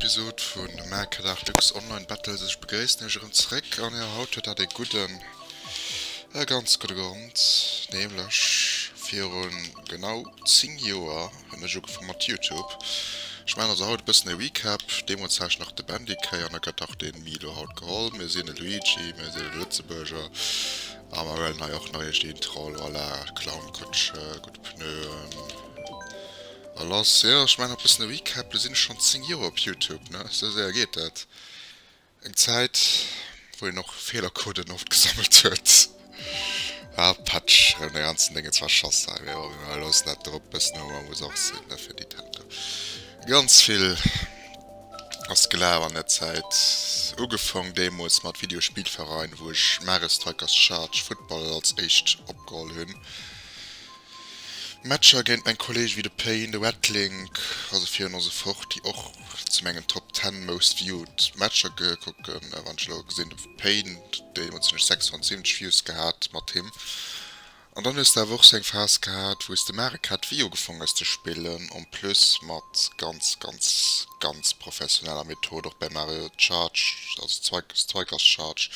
Episod vun Makerdag Lux Online Battles. Ech begréissen iech erëm zeréck an jo haut huet dat ee gudden, e ganz gudde Grond, nämlech virun genau 10 Joer hunn ech ugefaang mat Youtube. Ech maachen also haut e bëssen e Recap. Deemools hat ech nach de Bandicay an da gëtt dach de Milo haut geholl. Mir sinn de Luigi, mir sinn de Lëtzebuerger a mer huelen hei och nach iergendeen Troll, voilà, Clownkutsche, gutt Pneuen. A lass, jo ech maan nach bessen e Recap, lo sinn ech schon 10 Joer op Youtube ne, sou séier geet dat. Eng Zäit wou een och Fehlercoden oft gesammelt huet. Ah Patsch, rem de ganzen Déngens verschass hei, mee bon mir loossen dat drop, bessen Humor muss och sinn ne fir Nintendo. Ganz vill ass gelaf an der Zäit, ugefong deemols mat Videospielverein wou ech Mario Strikers Charge Football als éischt opgeholl hunn. Matcher géint meng Kollege wéi de Payne, de Wetlink a sou virun a sou fort, déi och zu mengen Top 10 most viewed Matcher gekucken. Wann ech elo gesinn de Payne, deemools hunn ech 670 Views gehat mat him. An dann hues de awer och sou eng Phas gehat, wou s de Mario Kart Wii ugefong hues ze spillen, en plus mat ganz, ganz, ganz professioneller Method, och bäi Mario Charge, also Strikers Charge.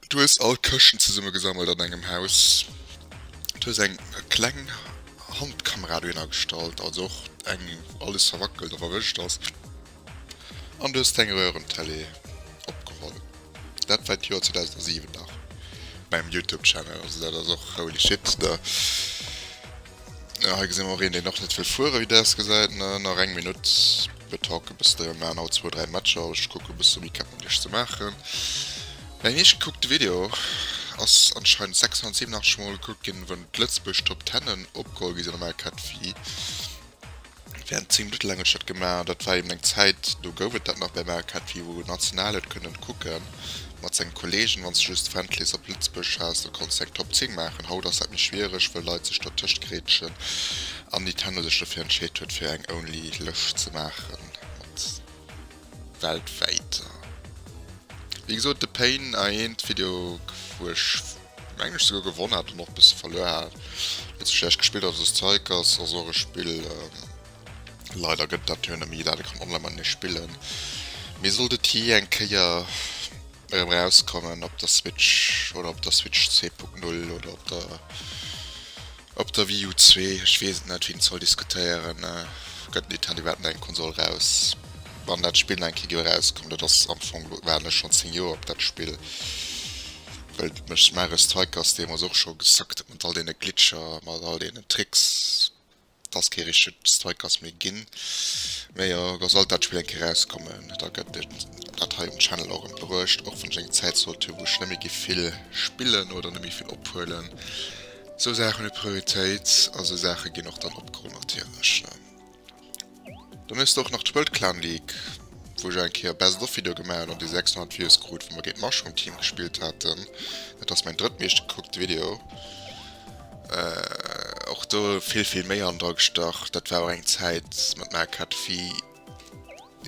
Du hues all Këschten zesumme gesammelt an engem Haus. Du hues eng kleng Handkamera dohinner gestallt, also och eng wou alles verwackelt a verwëscht ass. An du hues deng Röhrentele opgeholl. Dat war d'Joer 2007 nach beim Youtube Channel. Also dat ass och holy shit da. Hei gesi mer och een, deen och net wëll fueren, wéi dat ausgesäit. Nach eng Minutt betalke bëssen. Mir maachen haut zwou, dräi Matcher. Ech kucke bësse Recap mat iech ze maachen. Mäin meescht gekuckte Video ass anscheinend 687 mol gekuckt ginn, wou d'Lëtzebuerg Top Tennen opgeholl gi sinn am LKTV. Während 10 Minutte laang hunn ech dat gemaach. Dat war eben eng Zäit, do gouf et dat nach beim LKTV, wou national huet kënnen kucken mat sengen Kollegen. Wann s de just Friendlies op Lëtzebuerg has, do konns de eng Top 10 maachen. Haut ass dat méi schwiereg, wëll Leit sech dotëscht grätschen an Nintendo sech dofir entscheet huet, fir eng Only Lëscht ze maachen mat weltwäiter. Wéi gesot, de Pain A1 Video, wou ech mengen ech souguer gewonn hat an och bësse verluer hat, net sou schlecht gespillt ass. Strikers ass och e Spill, leider gëtt dat jo net méi, dat ee kann online matenee spillen, mee sollt et jee eng Kéier erëm erauskommen op der Switch oder op der Switch 2.0 oder op der Op der Wii U 2, ech weess et net, wien soll diskutéieren, gëtt Nintendo iwwerhaapt nach eng Konsol raus? Wann dat Spill nach eng Kéier géif erauskommen, dat ass am Fong, elo waarden ech schonn 10 Joer op dat Spill, well mech Mario Strikers deemools och scho gesackt huet mat all deene Glitcher, mat all deenen Tricks, et ass kee richtegt Strikers méi ginn. Mee jo, sollt dat Spill eng Kéier erauskommen, da gëtt et dat hei um Channel och erëm bruecht, och wann ech eng Zäit sollt hunn, wou ech net méi géif vill spillen oder net méi vill ophuelen. Sou Saachen hu Prioritéit a sou Saache ginn och dann opgeholl natierlech. Dann hues de och nach d'World Clan League, wou ech eng Kéier Best of Video gemaach hunn an déi 600 Views krut, wou mer géint d'Mushroom Team gespillt haten. Dat ass mäin drëttmeescht gekuckte Video. Och do vill vill Méi an dra gestach. Dat war och eng Zäit mat Mario Kart Wii,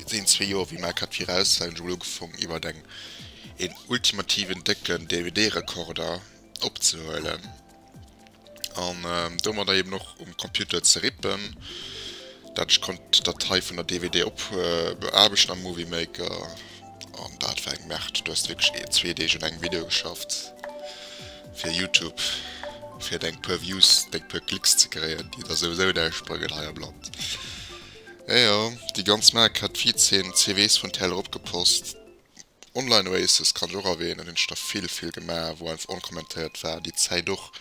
sinn zwee Joer wéi Mario Kart Wii raus war, hunn ech emol ugefong iwwert eng een ultimativen décken DVD-Rekorder opzehuelen an domadder eben och um Computer ze rippen, dat ech konnt d'Datei vun der DVD op beaarbechten am Movie Maker an dat war eng Merde. Du hues wierklech zwee Deeg un engem Video geschafft fir Youtube fir deng puer Views, deng puer Klicks ze kréien, déi der souwisou näischt bréngen hei am Land. Jo, déi ganz Mark hat 14 CWs vun TL eropgepost. Online Races kann ech och erwähnen, hunn ech der vill vill gemaach wou einfach onkommentéiert war déi Zäit och.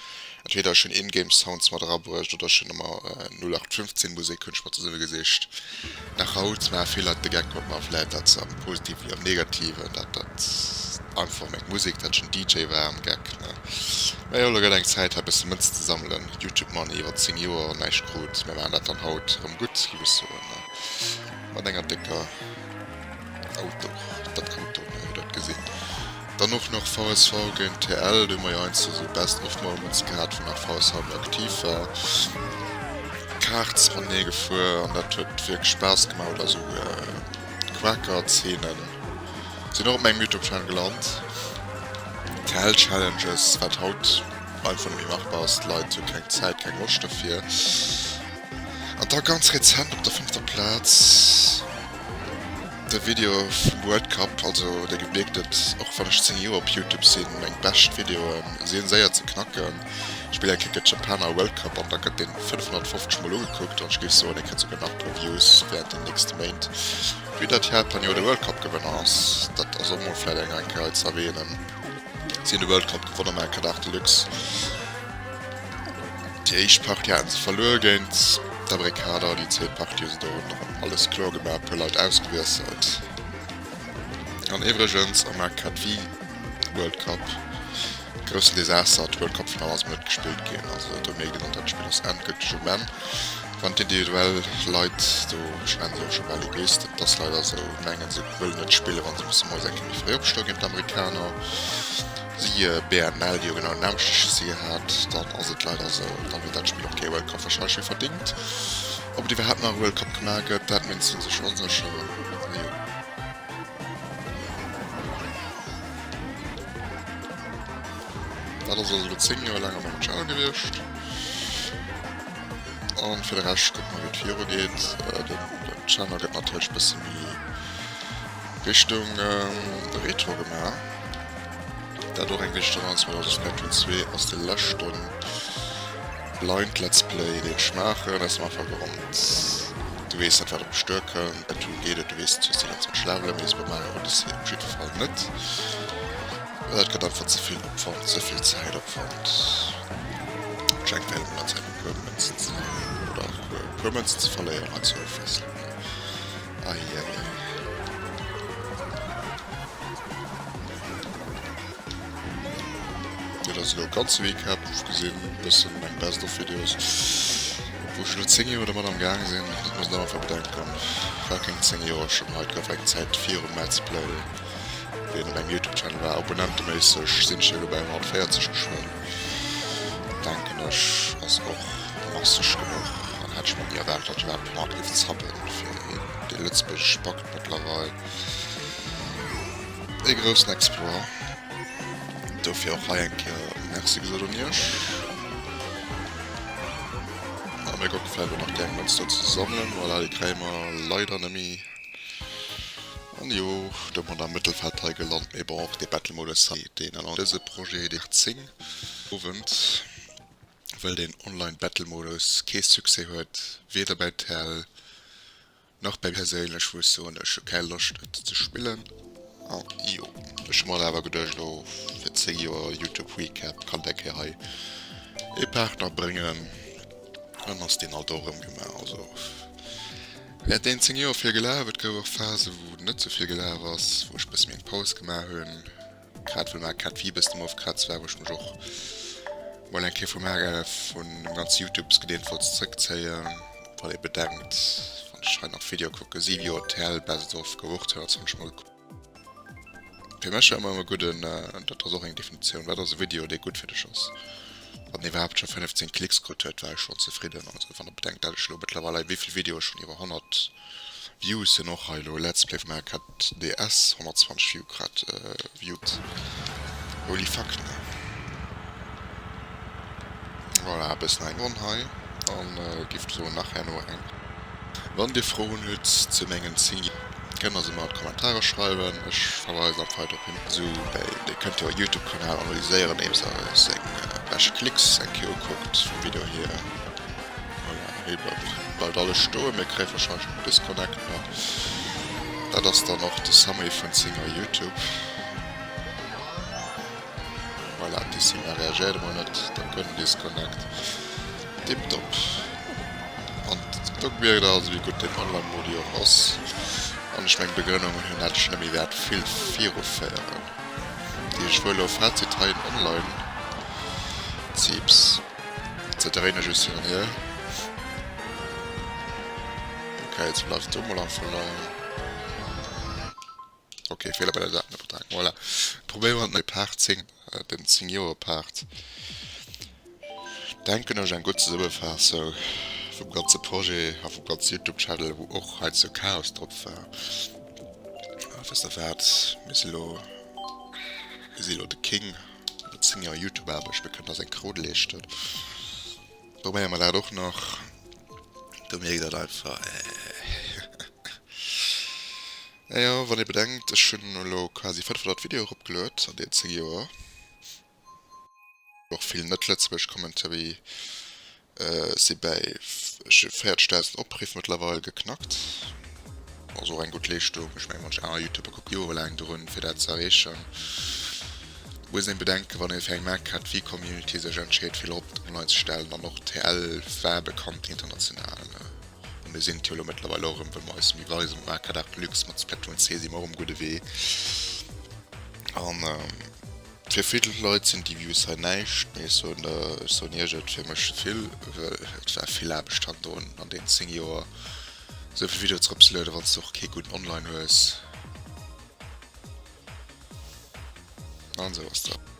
Entweder ech hunn in-game Sounds mat erabruecht oder ech hunn ëmmer 0815 Musek hunn ech mer zesumme gesicht. Nach haut maache vill Leit de Geck mat mer, vläit dat se am Positiven wéi am Negativen, dat dat einfach meng Musek, dat ech en DJ war am Geck ne. Mä jo, elo gëtt eng Zäit hei bësse Mënz ze sammelen, Youtube Money iwwer 10 Joer näischt krut, mir maachen dat dann haut erëm gutt, géif ech soen ne, mat enger décker. Auto, dat Auto, mir hunn dat gesinn. Dann och nach VSV géint TL, do hu mer jo heiansdo sou Best of Moments gehat, wou nach VSV méi aktiv war. Karts matenee gefuer an dat huet wierklech Spaass gemaach oder sou Quaker-Zeenen sinn och op mengem Youtube Channel gelant. TL Challenges, wat haut einfach net méi machbar ass, d'Leit hu keng Zäit, keng Loscht dofir. An da ganz rezent op der fënnefter Plaz. De Video vum World Cup, also dir gemierkt et, och wann ech 10 Joer op Youtube sinn, meng bescht Videoen sinn séier ze knacken. Ech spillen eng Kéier géint d'Japaner World Cup an da gëtt deen 550 mol ugekuckt an ech géif soen, e kritt souguer nach puer Views während den nächste Méint. Vue dat Japan jo de World Cup Gewënner ass, dat ass och mol vläit eng eng Kéier hei ze erwähnen. Si hunn de World Cup gewonnen, mä Kadar Deluxe. Déi éischt Partie haten se verluer géint d'Amerikaner, déi zweet Partie hu se do ronderëm alles kloer gemaach, e puer Leit ausgewiesselt. An iwwregens am AKV World Cup, groussen Desaster, d'World Cup Finall ass emol net gespillt ginn. Also do mierkt een och, dat Spill ass endgülteg um Enn. Wann d'individuell Leit do, ech nennen se och scho bal Egoisten, et ass leider esou, mengen se wëllen net spillen, wa se musse moies eng Kéier méi fréi opstoe géint d'Amerikaner. Siehe BNL, déi jo genau den nämmlechte Souci hat, dann ass et leider esou, dann huet dat Spill och kee World Cup wahrscheinlech méi verdingt. Ob et iwwerhaapt nach e World Cup gemaach gëtt, dat minn sinn sech onsécher. Mee jo. Dat ass also elo 10 Joer laang a mengem Channel gewiescht. An fir de Rescht kucke mer wéi et viru geet. Den Channel gëtt natierlech bësse méi Richtung Retro gemaach. Dat och eng wichteg Annonce, also Splatoon 2 ass de leschten Blind Let's Play deen ech maachen, aus dem einfache Grond, du weess net wat op dech duerkënnt, Splatoon geet et, du weess et, hues déi ganz 20 Levelen, mee Super Mario Odyssey op jidde Fall net, well dat gëtt einfach ze vill Opwand, ze vill Zäitopwand. Ech enke wéilt emol an Zäit e puer Mënzen ze oder e puer Mënzen ze verléieren hei zur Ofwiesslung. Eieiei. Dat ass elo e ganze Recap, ofgesinn e bëssen meng Best of Videos, wou ech elo 10 Joer domat am Gaang sinn. Dat muss een och einfach bedenken, fucking 10 Joer schonn. Hei, et gouf eng Zäit virum Let's Play, wéi en op engem Youtube Channel war. Abonnenteméisseg sinn ech elo bei 140 geschwënn, denken ech, ass och masseg genuch an hätt ech mer ni erwaart, datt ech iwwerhaapt 100 géif zappen fir een, dee Lëtzebuergesch backt mëttlerweil. E groussen Exploit. Dofir och hei eng Kéier Merci gesot un iech. A mir kucke vläicht och nach déi eng Mënz do ze sammelen. Voilà, déi kréie mer leider net méi. An jo, do hu mer am Mëttelfeld hei gelant. Mee bon, och dee Battle-Modus hei, deen an dëse Projet, dee 10 Owend, wëll deen Online-Battle-Modus kee Succès huet, weder bei TL, Nach bäi perséinlech wou ech soen ech hu kei Loscht et ze spillen. An jo ech hu mer awer geduecht elo fir 10 Joer Youtube Recap kann eng Kéier hei ee Part nach bréngen. Dann ass deen alt och erëm gemaach. Also während deenen 10 Joer vill gelaf. Et gouf och Phase wou net sou vill gelaf ass, wou ech bësse méi eng Paus gemaach hunn. Grad well Mario Kart Wii bëssen um Ofkratz war, wou ech mech och mol eng Kéier vum Mario, vun dem ganze Youtubes-Gedeent wollt zréckzéien, wann ee bedenkt, wann ech hei nach Videoe kucken, 7 Joer TL Best of gouf och 220 mol gekuckt. Fir mech war ëmmer e gudden, dat ass och eng Definitioun, wat ass e Video dee gutt fir dech ass? Wann en iwwerhaapt scho 15 Klicks krut huet, war ech schonn zefridden. Also wann der bedenkt, dat ech elo mëttlerweil hei wéivill Videoe schonn iwwer 100 Views sinn och hei elo Let's Play vum Arcade DS 120 View grad viewed. Holy fuck ne. Voilà e bëssen eng Ronn hei an giff soen nach herno eng. Wann dir Froen hutt zu mengen 10 kënnt der se mer an d'Kommentarer schreiwen. Ech verweisen einfach hei drop hin. Sou wéi dir kënnt jo Youtube Kanal analyséieren eems der seng bescht Klicks eng Kéier ukuckt vum Video hier. Voilà, hei bleift alles stoen. Mir kréie wahrscheinlech en Disconnect nach. Dat ass dann och de Summary vun 10 Joer YouTube. Voilà, d'Dissima reagéiert emol net. Da kënnt en Disconnect. Tiptop. An do mierkt der also, wéi gutt deen Online-Modi och ass. An ech meng Begrënnung hunn, hätt ech net méi wäert vill viruféieren. Déi ech wuel elo Fazit hei en Online Ziips. Ze dréine just hin an hier. Okay, jetzt bleift do mol einfach leien. Okay, Fehler bei der Datenübertragung. Voilà. Probéieren wir Part 10, äh, den 10 Joer Part. Denken ech eng gutt Zesummefaassung vum ganze Projet a vum ganze YouTube-Channel, wou och heiansdo Chaos drop war. Wësst der wat, mir si lo, mir si lo de King. No 10 Joer Youtube-Aarbecht, mir kënnen eis eng Kroun leeschten. Probéiere mer dat och nach. Do mierkt der einfach, äh. Naja, wann ee bedenkt, ech hunn elo quasi 500 Videoe eropgeluet an deenen 10 Joer. Och vill net-lëtzebuergesch Commentary si bäi 40.000 Opriff mëttlerweil geknackt. Also och eng gutt Leeschtung. Ech mengen, manch aner Youtuber kucke jorelaang drun, fir dat ze erreechen. Muss een bedenken, wann ee fir eng Macat Wii-Community sech entscheet, vill erop online ze stellen, an och TL war bekannt international. A mir sinn et jo elo mëttlerweil och erëm, wëll mer eis méi weisen mat Mario Kart 8 Deluxe, mat Splatoon 2 si mer och um gudde Wee. An fir vill Leit sinn déi Views hei näischt, mee ech soen der, ech soen iech et, fir mech vill, well et war vill Aarbecht hannendrun an deenen 10 Joer esou vill Videoen eropzelueden, wann s de och kee gudden Online hues. An esou ass dat.